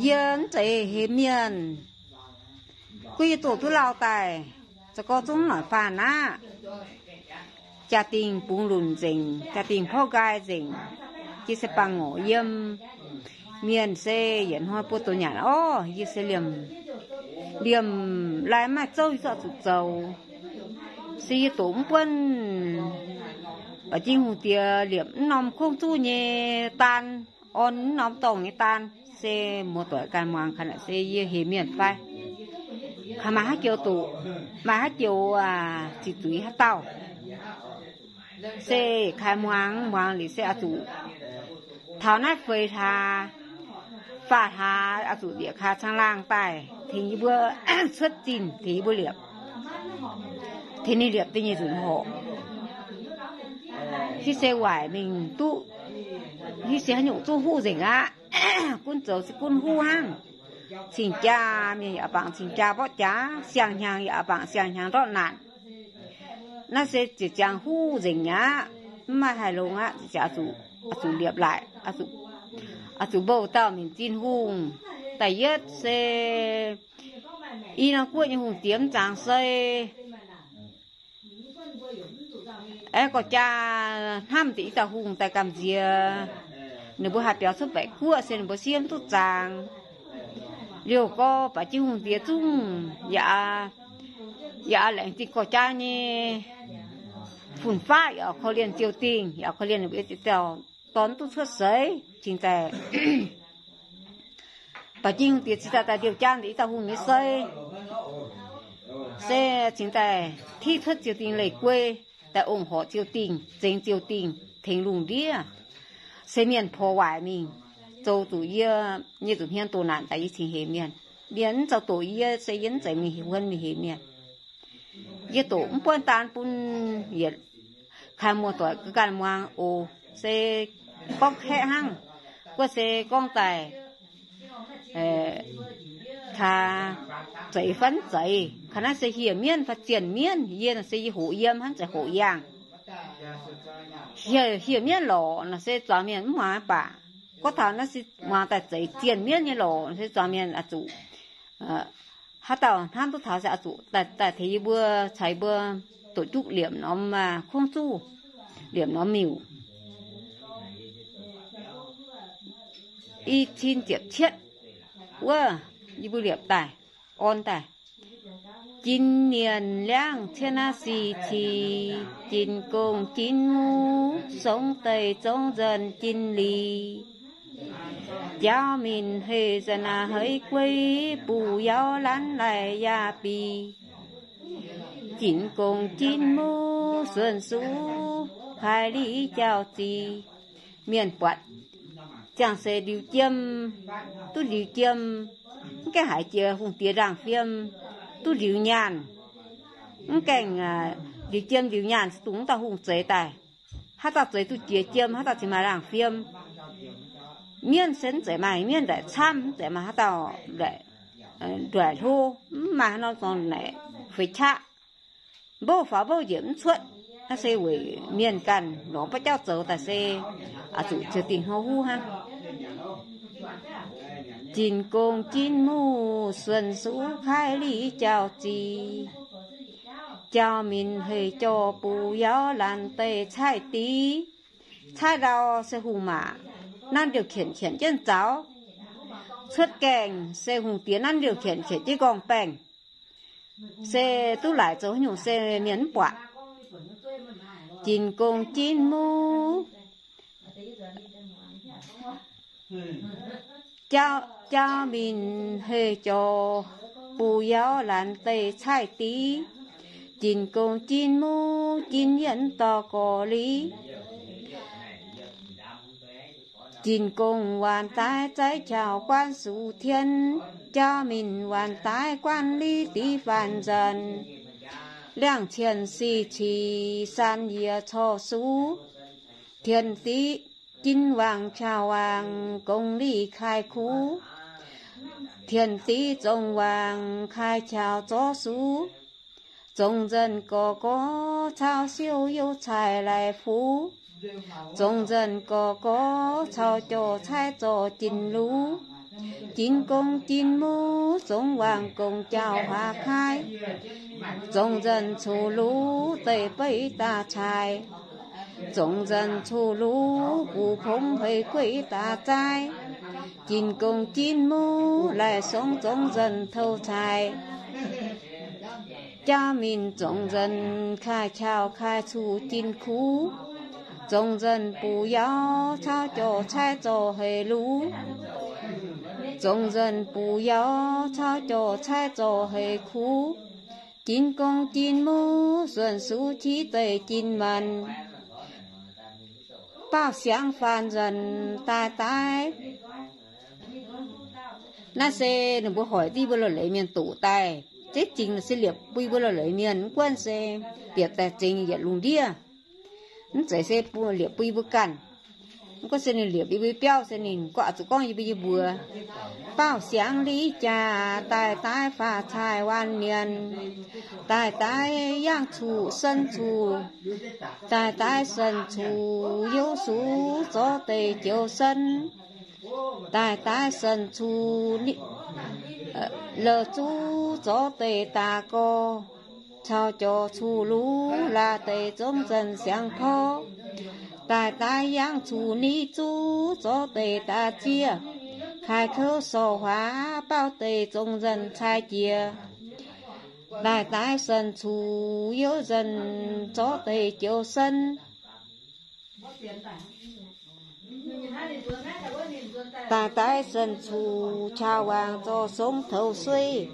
Yie mv zeiz hemx mienh. Gunv yie doqc duqv lauh daaih, za'gengh zungv noic faanh aqv. Jaa-dingh bungx lunc nzengc, jaa-dingh porv nqaai nzengc. Yie se bangc ngorc yiem. Mienh se yietc hnoi buo douz nyanc orv, yie se liemh, liemh lai maaih zouv yie zorqv zuqc zoux. Se yie doqc mv buonv Ba'jing Hungh Diex liepc mv norm kungx zuqv nyei daan, orn mv norm dorngh nyei daan, se muoz-doic ganh muangx ga'naaiv se yie hemx mienh fai. Kaaix maaih haaix joux doqc, maaih haaix joux ziqc zuiz haaix dauh, se kaaix muangx, muangx liuz se oix zuqc taux naaiv feix hlaax, faah hlaax oix zuqc njiec kaaix caangh laangh daaih tengx yie mbuo cuotv zinh, tengx yie mbuo liepc, tengx ninh liepc da'nyeic nzunc horc. Hitv se waaic mingh duqv, hitv se haaix nyungc zungv huv nzengc aqv. Gunv zoux se gunv huv hnangv. Cing-jaa mienh yaac bangc cing-jaa mborqv jaax, siang-hnyangx yaac bangc siang-hnyangx ndortv naanc. Naaiv se ziec ziangx huv nzengc aqv. Mv maaih haaix longx aqv. Ziec ziangx zuqc, zuqc liepc laaic, zuqc mbouh dauh minc Tin-Hungh. Da'yietv se i norm guoqv nyei hungh diex mv zaangc sei. Aeqv, gorx-jaa hnamv deix i dauh hungh daaih gamh nziex, ninh mbuo haih biaux cuotv baeqc guoqv se ninh mbuo siev mv duqv zaangc. Liouh gorx Ba'jing Hungh Diex zungv yaac, yaac laengz zingh gorx-jaa nyei fun-faqv, yaac korv-lienh Ziou Dingh, yaac korv-lienh ninh mbuo i dauh dorn duqv cuotv seix cingx daaih. Ba'jing Hungh Diex cingx daaih daaih ndiouh jaa deix i dauh hungh nyei sei, se cingx daaih tiqv cuotv Ziou Dingh leih guei, daaih ong-horc Zieu Dingh, zengx Zieu Dingh, tengx lungh ndiev. Se mienh porx waaic mingh, zoux zuqc yie nyei zuqc hmien doqc naanc daaih yie cingx hemx mienh. Mienh mv zoux doqc yie, se yie mv zeiz mingh huon mingh hemx mienh. Yie doqc mv buonv daan bun yietc kaaix muoz-doic ganh muangx oc. Se gorngv kaeqv hnangv. Guoqv se gorngv daaih, kaaix zeiz fai mv zeiz, kaaix naaiv se hieh mienv fai zienh mienv. Yie nor se yie hoqc yiem hnangv, zeiz hoqc yangh. Hieh, hieh mienv lorqc nor se zuangx mienh mv muangx baac gorngv taux naaiv se muangx daaih zeiz zienh mienv nyei lorqc nor se zuangx mienh oix zuqc, haaix dauh hnamv duqv taux se oix zuqc daaih, daaih tengx yie mbuo, caux yie mbuo doqc juqv liepc norm kungx zuqv, liepc norm miuc. I cin ziepc cietv wuov, yie mbuo liepc daaih, orn daaih. 今年两千四季, 金公金母, 兄弟中人敬礼. 家民合家归, 不要乱来压逼. 金公金母顺俗, 开礼交际. Mienh buatc ziangh se ndiux jiem, duqv ndiux jiem, mv gaengh haiz jiex hungh diex nzangc-fim, duqv ndiux nyaanh, mv gaengh ndiux jiem ndiux nyaanh se dongh wuov dauh hungh zeix daaih. Haaix dauh zeix duqv jiex jiem, haaix dauh cingx maaih nzangc-fim. Mienv se mv zeiz maaih mienv ndaaic camv, mv zeiz maaih haaix dauh nduaaic hlo, mv maaih haaix norm zorngx naaic feix qaqv. Mbouv faaux mbouv njiec mv cuotv. Naaiv se weic mienh ganh lorz ba'jauv zoux daaih se oix zuqc ziouc dingh hnyouv huv hnangv. 金公金母顺俗，开礼交际，交民合家，不要乱对菜地。 Caaiv ndau se hungh maac, nanv ndiouh qienc qienc jienv zaux. Cuotv gaengh se hungh diex nanv ndiouh qienc qienc jienv nqorngv-baengh, se duqv laaic zoux haaix nyungc se mienh mv buatc. 金公金母， 交，交民合家，不要乱对菜地。金公金母，金言道过礼。金公万代，在桥观苏天，交民万代，管理地方人。两千四季，山野草树，天地 金王、桥王，公理开枯。天地中王，开桥作树。众人个个操手有柴来扶。众人个个操脚柴做金炉。Jin gong jin muv zongx wangc gong jauv huaax kaiv. Zongx nzengc cuqv luv deix beiv daaih cai. Zongx nzengc cuqv luv buv pongx heix gueiv daaih zaaiv. Jin gong jin muv laih songx zongx nzengc tou cai. Jaa minc zongx nzengc kaaix qauh kaaix cuqv jin kuv. Zongx nzengc buv yaauz cauv jorh caaiv zorc heix luv. Zongx nzengc buv yaauz cauv jorh caaiv zorc heix kuv. Jin gong jin muv suonc suv qiex deix jin maanc. Baauh siangx faanx nzengc daaih daaih. Naaiv se ninh mbuo hoic div mbuo loz-leiz mienh doqc daaih. Ziex zingx se liepc bui mbuo loz-leiz mienh, mv gunv se liepc daaih zingx yietc lungh ndiev. Mv zeiz se liepc bui mbuo ganh. Mv gunv se ninh liepc yie mbuo biauv se ninh gorngv, zuqc gorngv yie mbuo, yie mbuox. Baauh siangx liv jaax daaih daaih faah caaih waanc mienh. Daaih daaih yangh cuqv sen cuqv. Daaih daaih sen cuqv youv sux zorqv deix joux sen. Daaih daaih sen cuqv la'zuqv zorqv deix daax gorx. Caux jorx cuqv luv laaix deix zongx nzengc siangx porv. Daaih daaih yangh cuqv niv zuqv zorqv deix daax zieqv. Kaaix kouv sorc huaax baauv deix zongx nzengc cai jiex. Daaih daaih sen cuqv youv nzengc zorqv deix joux sen. Daaih daaih sen cuqv qauv waangc zorqv songx toux sueiv.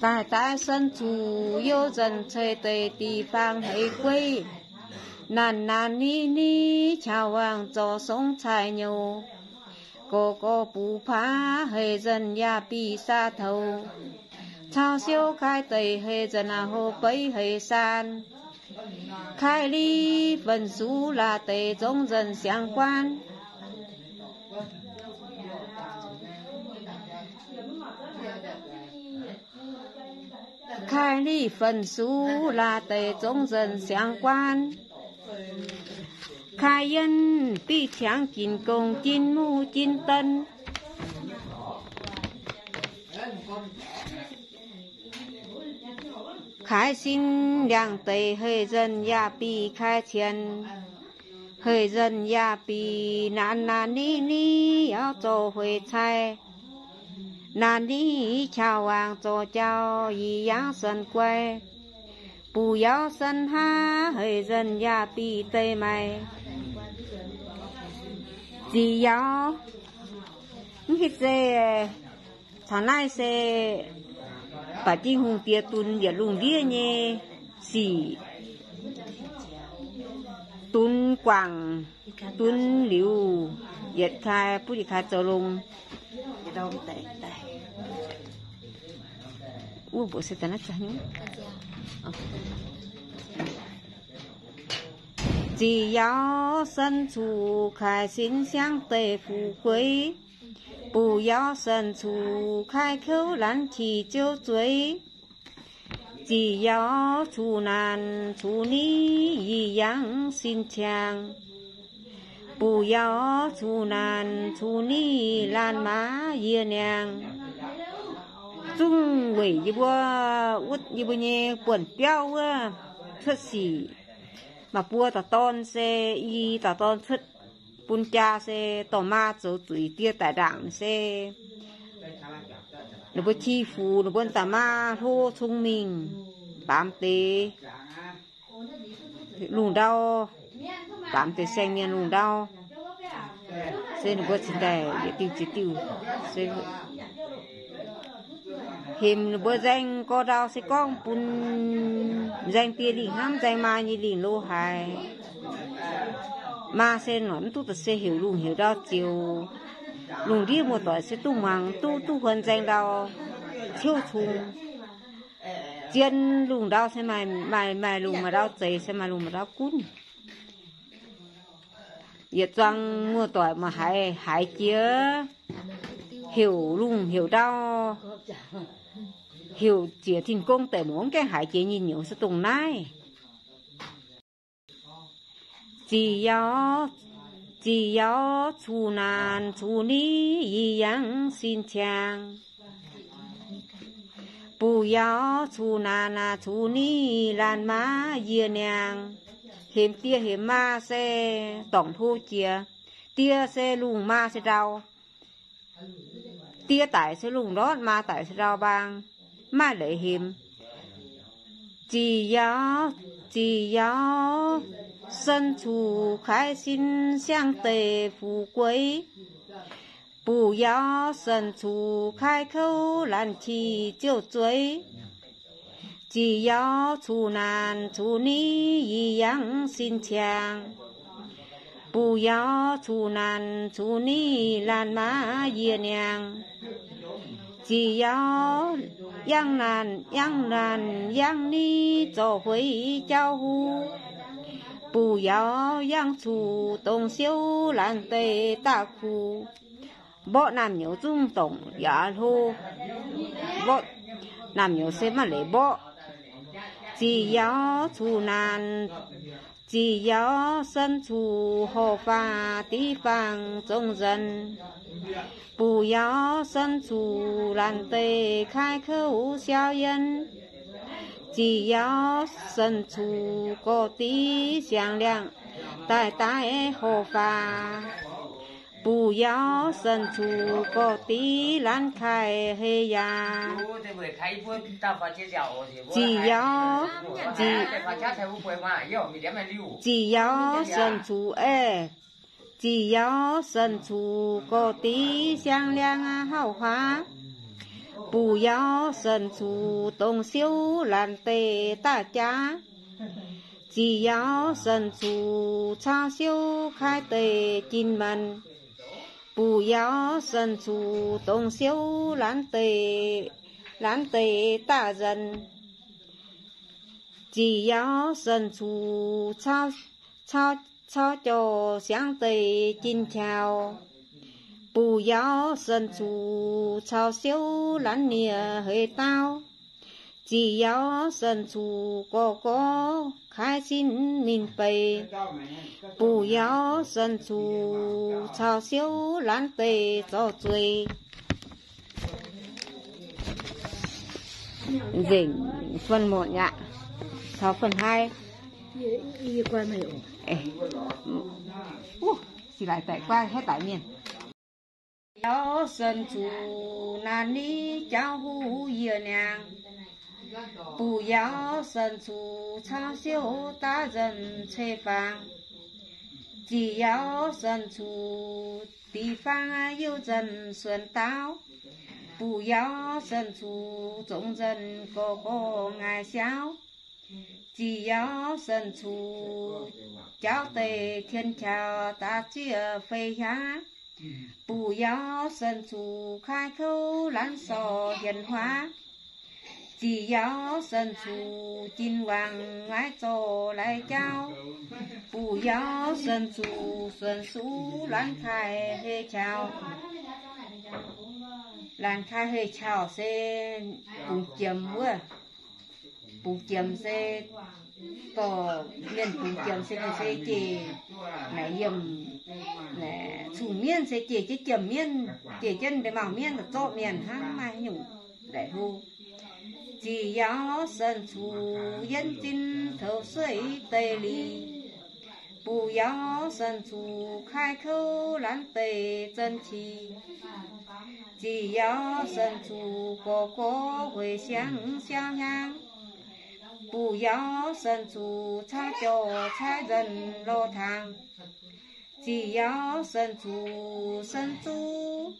Daaih daaih sen cuqv youv nzengc ceix deix dih faang heix gueiv. Naanc naanc niv niv qauv waangc zorqv songx cai nyouz. Gorx gorx buv paav heix nzengc yaah bih saa toux. Cau siouv kaaix deic heix nzengc a'hov beiv heix saan. Kaaix liv fen sux laaix deix zongx nzengc siangx guaan. Kaaix liv fen sux laaix deix zongx nzengc siangx guaan. Kaaix yienv biv ciangv jin gong jin muv jin den. Kaaix sin ndiangx deic heix nzengc yaah bih kaaix cien. Heix nzengc yaah bih naanc naanc niv niv yaac zorqv hueix cai. Naanc niv qauv waangc zorqv jauv yie yangv sen guai. Buv yaauz sen haav heix nzengc yaah bih deic maaic. Ziqc yaauz, mv hiuv se caux naaiv se baac Tin-Hungh diex dunx yietc lungh ndiev nyei sic, dunx guangc, dunx liuz, yietc kaaix butv yietc kaaix zoux longx. Wuov mbuox se daaih naaiv zangc nyei. Ziqc yaauz sen cuqv kaaix sin siangv deic fu'jueiv. Buv yaauz sen cuqv kaaix kouv lanv qiex ziouv zueiz. Ziqc yaauz cuqv naanc cuqv niv yie yangv sin ciangx. Buv yaauz cuqv naanc cuqv niv laanh maaz yie niangx. Zungv weic yie mbuo, wuov yie mbuo nyei buonc biauv wuov cuotv sic. Maaih buo dauh dorn se, i dauh dorn cuotv bun jaa se dorh maa zoux zuiz diev daic ndaangc se ninh mbuo qi fuc, ninh mbuo daaih maa hlo cong-mengh, baamz deix lungh ndau, baamz deix saeng mienh lungh ndau, se ninh mbuo cingx daaih yietc diuh ziex diuh, se hemx ninh mbuo nzaeng gorx ndau se gorngv bun nzaeng die lingh hnangv nzaeng maa nyei lingh lo haaix. Maa se noic mv duqv da'se heuc lungh heuc ndau zioux. Lungh ndiev muoz-doic se duqv muangx duqv, duqv huon nzaeng ndau ciouv cung. Zien lungh ndau se maaih, maaih, maaih lungh maaih ndau zeix, se maaih lungh maaih ndau gunv. Yietc zuangx muoz-doic maaih haiz, haiz jiex heuc lungh heuc ndau, heuc ziec Tin-Hungh deic-mungh mv gaengh haiz jiex nyei nyouz se dongh naaiv. Ziqc yaauz, ziqc yaauz cuqv naanc cuqv niv yie yangh sin ciangx. Bungx yaauz cuqv naanc cuqv niv laanh maa yie niangh. Hemx die hemx maa se dorngc hlo jiex. Die se lungh, maa se ndau. Die daic se lungh ndortv, maa daic se ndau mbaang, maaih leiz hemx. Ziqc yaauz, ziqc yaauz sen cuqv kaaix sin siang deic fuqv gueix. Bungx yaauz sen cuqv kaaix kouv laanh qiex ziouc zueiz. Ziqc yaauz cuqv naanc cuqv niv yie yangh sin ciangx. Bungx yaauz cuqv naanc cuqv niv laanh maa yie niangh. Ziqc yaauz yangh naanc yangh naanc yangh niv zorqv hueix jauv huv. Bungx yaauz yangh cuqv dongh siouv laanh deic daaih kuv. Mborqv naamh nyouz zungv dorngc yaac hlo. Mborqv naamh nyouz se maaih leiz mborqv. Ziqc yaauz cuqv naanc, ziqc yaauz sen cuqv horqc faah diqc faang zong nzanc. Bungx yaauz sen cuqv laanh deic kaaix kouv siaaux yienh. Ziqc yaauz sen cuqv gorx diqc siang-liangh daaih daaih horqc faah. Bungx yaauz sen cuqv gorx diqc laanh kaaix heh yaac. Ziqc yaauz, ziqc, ziqc yaauz sen cuqv aeqv, ziqc yaauz sen cuqv gorx diqc siang-liangh hauv huaav. Bungx yaauz sen cuqv dongh siouv laanh deic daaih jaav. Ziqc yaauz sen cuqv cau siouv kaaix deic jin maanc. Bungx yaauz sen cuqv dongh siouv laanh deic, laanh deic daaih nzanc. Ziqc yaauz sen cuqv cau, cau, cau jorh siangx deic jin qaux. Bungx yaauz sen cuqv cau siouv laanh nie heix dauh. Ziqc yaauz sen cuqv gorx gorx kaaix sin ninh beic. Bungx yaauz sen cuqv cau siouv laanh deic zorqv zueiz. Nzengc fun muonc aqv, caux fun haiv. Yie, yie guai meih oc. Eh. Uh, si lai daic guai haiv daic mienh. Yaauz sen zuqc naanc niv jauv huv yie niangx. Bungx yaauz sen zuqc cau siouv daav nzanc cei-fangx. Ziqc yaauz sen zuqc diqc fangx yiuv nzanc suonx daauv. Bungx yaauz sen zuqc zongx nzanc gorx gorx ngaih siauv. Ziqc yaauz sen zuqc jauv deix tien qaux daav zieqv fei hiav. Bungx yaauz sen zuqc kaaix kouv laanh sorc hienx huaav. Ziqc yaauz sen zuqc jin wangc ngaaiv zorc lai jauv. Bungx yaauz sen zuqc suonx suv laanh kaaix hei qaux. Laanh kaaix hei qaux se bungx jiem wuov. Bungx jiem se dorh mienh bungx jiem se mienh se jiex naaic yiem, naaic cun mienv se jiex jienv jiem mienv, jiex jienv ndeic-mangc mienv zorqv mienh hnangv, maaih haaix nyungc laih hlo. Ziqc yaauz sen zuqc yienv zinh toux sueiv deix lic. Bungx yaauz sen zuqc kaaix kouv laanh deic zon qiex. Ziqc yaauz sen zuqc gorx gorx hueix siangx siauv hiaangx. Bungx yaauz sen zuqc cau jorh caaiv nzanc lorh tangx. Ziqc yaauz sen zuqc sen zuqc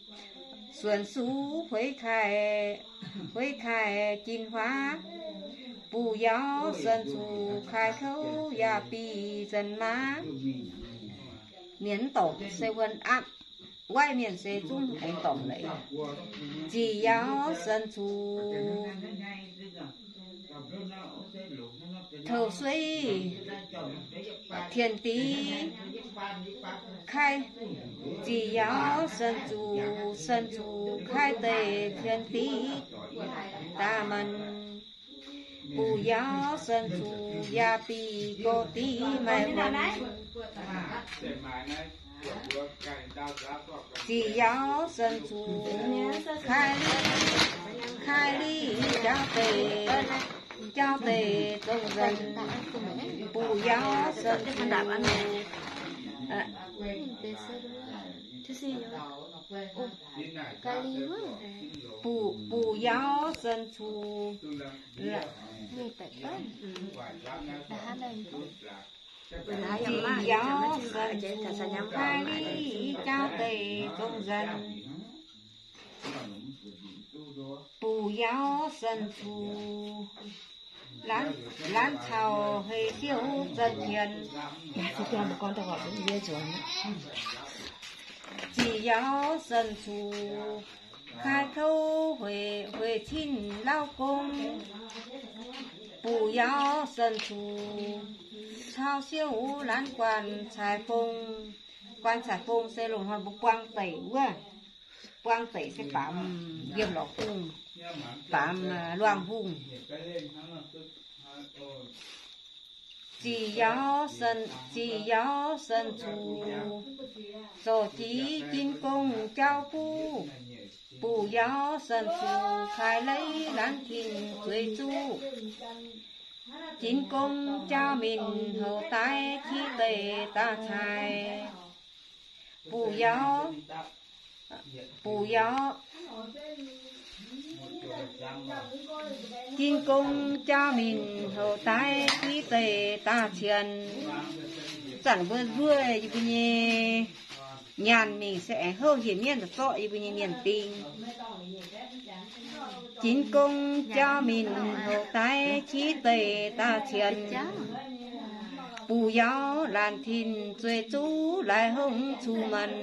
suonx suv hueix kaaix, hueix kaaix jin huaav. Bungx yaauz sen zuqc kaaix kouv yaac bic nzanc maav. Mienh mv dorngc se wuonh apv, waiv mienh se zungv aengx dorngc leiz. Ziqc yaauz sen zuqc toux sueiv tien div kaaix. Ziqc yaauz sen zuqc, sen zuqc kaaix deix tien div daaih maanc. Buv yaauz sen zuqc yaac bieqc gorx-diqv maaih hmuangx. Ziqc yaauz sen zuqc kaaix liqv, kaaix liqv jauv deix, jauv deix zong nzengc. Buv yaauz sen zuqc buv, buv yaauz sen zuqc ziqc yaauz sen zuqc kaaix liqv jauv deix zong nzengc. Buv yaauz sen zuqc laanh caux hei siouv zanh qiex. Ziqc yaauz sen zuqc kaaix kouv hueic cin lauv gong. Buv yaauz sen zuqc cau siouv laanh guanh caiv fong. Guanh caiv fong se loz-hnoi mbuo buang deic wuov. Buang deic se baamz yiem lorqc hungh, baamz luangh hungh. Ziqc yaauz, ziqc yaauz sen zuqc zorc jiex jin-gong jauv buv. Buv yaauz sen zuqc kaaix leiz laanh tin zueiz zuqv. Jin-gong jauv-mienh houx daaih qiex deix daaih cai. Buv yaauz, buv yaauz, jin-gong jauv-mienh houx daaih qiex deix daaih cien. Zanc mbuo nzuov yie mbuo nyei nyaanh mingh se aengx houv hieh mienh zorqv yie mbuo nyei mienh ding. Jin-gong jauv-mienh houx daaih qiex deix daaih cien. Buv yaauz laanh tin zueiz zuqv laaix hongv cun-maanc.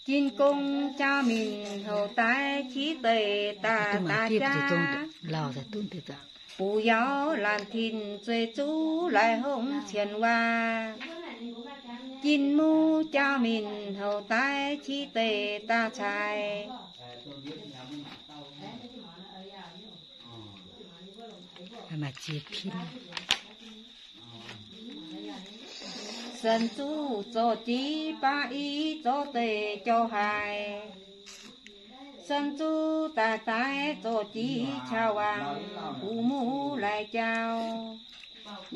Jin-gong jauv-mienh houx daaih qiex deix daaih daaih jaav. Buv yaauz laanh tin zueiz zuqv laaix hongv cien waac. Jin-muv jauv-mienh houx daaih qiex deix daaih cai. Sen zuqv zorc jiex baav i zorqv deix jauv haic. Sen zuqv daaih daaih zorc jiex qauv waangc gu'muv laaix jauv.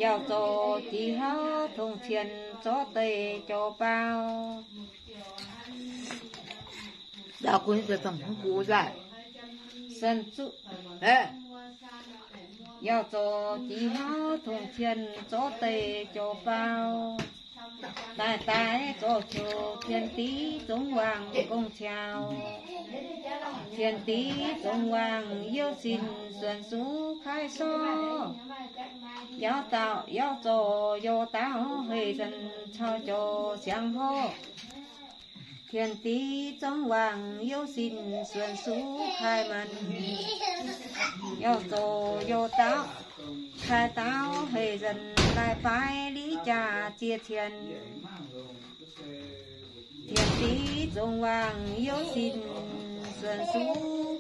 Yaac zorc jiex hauv tongx cien zorqv deix jauv baau. Sen zuqv, yaac zorc jiex hauv tongx cien zorqv deix jauv baau. Daaih daaih zorc qouc cien div zongx waangc gong-ciaux. Cien div zongx waangc youh sin suonc suv kaaix sorv. Yaac dauh yaac zorc youz dauh hei zanc caux jauv siang horv. Cien div zongx waangc youh sin suonc suv kaaix maanc. Yaac zorc youz dauh kaaix dauh hei zanc laaih faix liqv jaax ziex cien. Cien div zongx waangc youh sin suonc suv.